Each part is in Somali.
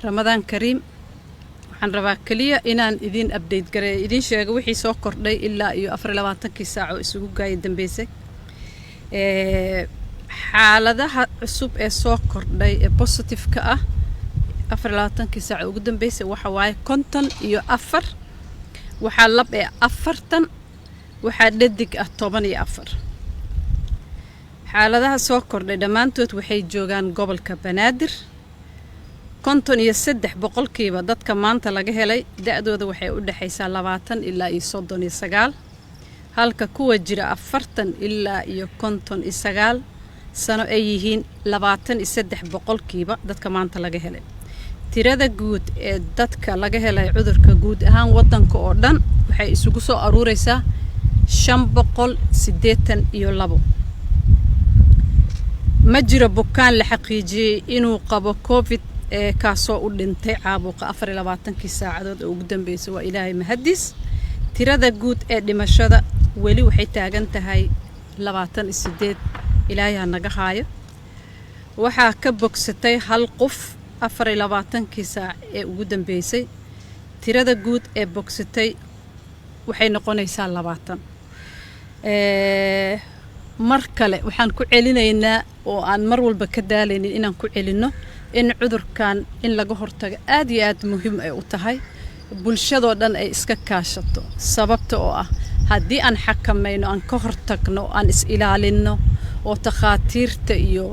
Ramadaan kariim. Waxaan rabaa keliya inaan idiin update gareeyo, idiin sheego wixii soo kordhay ilaa iyo 24-kii saac oo isugu gaaya dambeysay. Xaaladaha cusub ee soo kordhay ee positive-ka ah 24-kii saac oo ugu dambeysay waxa waaye 54. Waxaa lab ee 40, waxaa dhadig ah 14. Xaaladaha soo kordhay dhammaantood waxay joogaan gobolka Banaadir. 53% dadka maanta laga helay da-dooda waxay u dhexaysaa 20 ilaa iyo 39, halka kuwa jira 40 ilaa iyo 59 sano ay yihiin 23% dadka maanta laga helay. Tirada guud ee dadka laga helay cudurka guud ahaan waddanka oo dhan waxay isugu soo aruureysaa 582. Ma jiro bukaan la xaqiijiyey inuu qabo COVID ee kaasoo u dhintay caabuqa 24-kii saacadood oo ugu dambeysay. Waa Ilaahay mahadis. Tirada guud ee dhimashada weli waxay taagan tahay 28. Ilaahay ha naga haayo. Waxaa ka bogsatay hal qof 24-kii saac ee ugu dambeysay. Tirada guud ee bogsatay waxay noqonaysaa 20. Mar kale waxaan ku celinaynaa oo aan mar walba ka daalaynin inaan ku celinno in cudurkan in laga hortago aad iyo aad muhiim ay u tahay, bulshadoo dhan ay iska kaashato, sababta oo ah haddii aan xakamayno, aan ka hortagno, aan is ilaalinno oo takhaatiirta iyo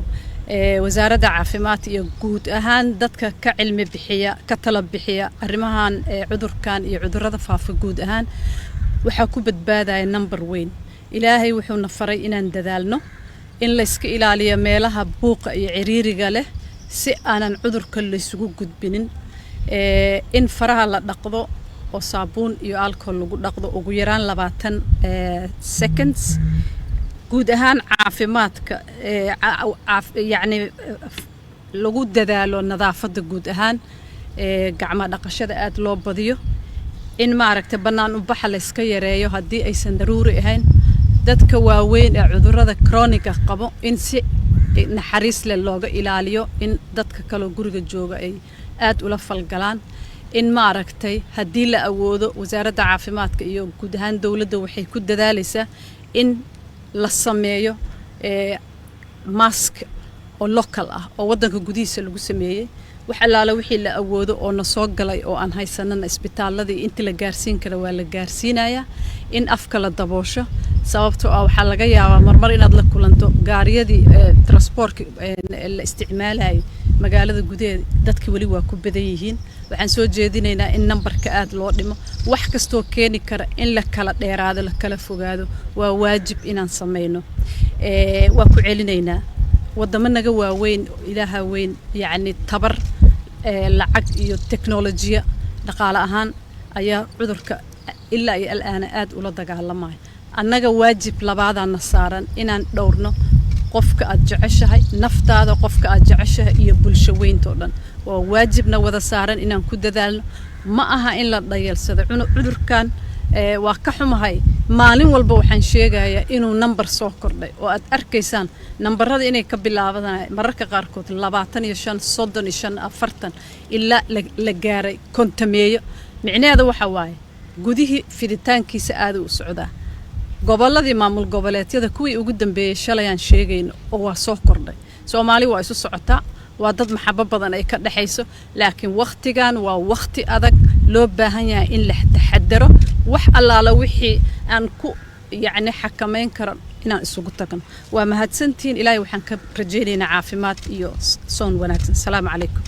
wasaaradda caafimaadka iyo guud ahaan dadka ka cilmi bixiya, ka tala bixiya arrimahan cudurkan iyo cudurrada faafa guud ahaan, waxaa ku badbaadaya number weyn. Ilaahay wuxuuna faray inaan dadaalno, in layska ilaaliyo meelaha buuqa iyo ciriiriga leh si aanan cudurka laysugu gudbinin, in faraha la dhaqdo oo saabuun iyo alcohol lagu dhaqdo ugu yaraan 20 seconds. Guud ahaan caafimaadka, yacni lagu dadaalo nadaafadda guud ahaan, gacmo dhaqashada aada loo badiyo, in maaragtay bannaan u baxa layska yareeyo haddii aysan daruuri ahayn. Dadka waaweyn ee cudurrada chronic-ga qabo in si naxariis leh looga ilaaliyo in dadka kaloo guriga jooga ay aada ula falgalaan. In maaragtay haddii la awoodo, wasaaradda caafimaadka iyo guud ahaan dowladda waxay ku dadaalaysaa in la sameeyo mask oo local ah oo waddanka gudihiisa lagu sameeyey. Wax allaala wixii la awoodo oo na soo galay oo aan haysanana isbitaaladii intii la gaarsiin kara waa la gaarsiinayaa. In afka la daboosho, sababtoo ah waxaa laga yaabaa marmar inaad la kulanto gaariyadii transport-ka la isticmaalayay magaalada gudaheeda, dadki weli waa ku badan yihiin. Waxaan soo jeedinaynaa in nambarka aada loo dhimo. Wax kastoo keeni kara in la kala dheeraado, la kala fogaado, waa waajib inaan sameyno. Waa ku celinaynaa, wadamo naga waaweyn, Ilaaha weyn, yacni tabar, lacag iyo teknolojiya dhaqaale ahaan ayaa cudurka ilaa iyo alaana aada ula dagaalamaya. Annaga waajib labaadaana saaran inaan dhowrno qofka aad jeceshahay, naftaada, qofka aad jeceshahay iyo bulsho weyntoo dhan. Waa waajibna wada saaran inaan ku dadaalno. Ma aha in la dhayalsado cudurkan. Waa ka xumahay, maalin walba waxaan sheegayaa inuu number soo kordhay oo aad arkaysaan nambarada inay ka bilaabanaya mararka qaarkood 25, 35, 40, ilaa la gaaray kontameeyo. Micnaheeda waxa waaye gudihii fiditaankiisa aada u socdaa. Gobolladii maamul goboleedyada kuwii ugu dambeeyey shalayaan sheegayno oo waa soo kordhay. Soomaali waa isu socotaa, waa dad maxabo badan ay ka dhexayso, laakiin wakhtigan waa wakhti adag, loo baahan yahay in la taxadaro. Wax allaala wixii aan ku yacni xakamayn karo inaan isugu tagno. Waa mahadsantihiin. Ilaahay waxaan ka rajaynaynaa caafimaad iyo soon wanaagsan. Asalaamu calaykum.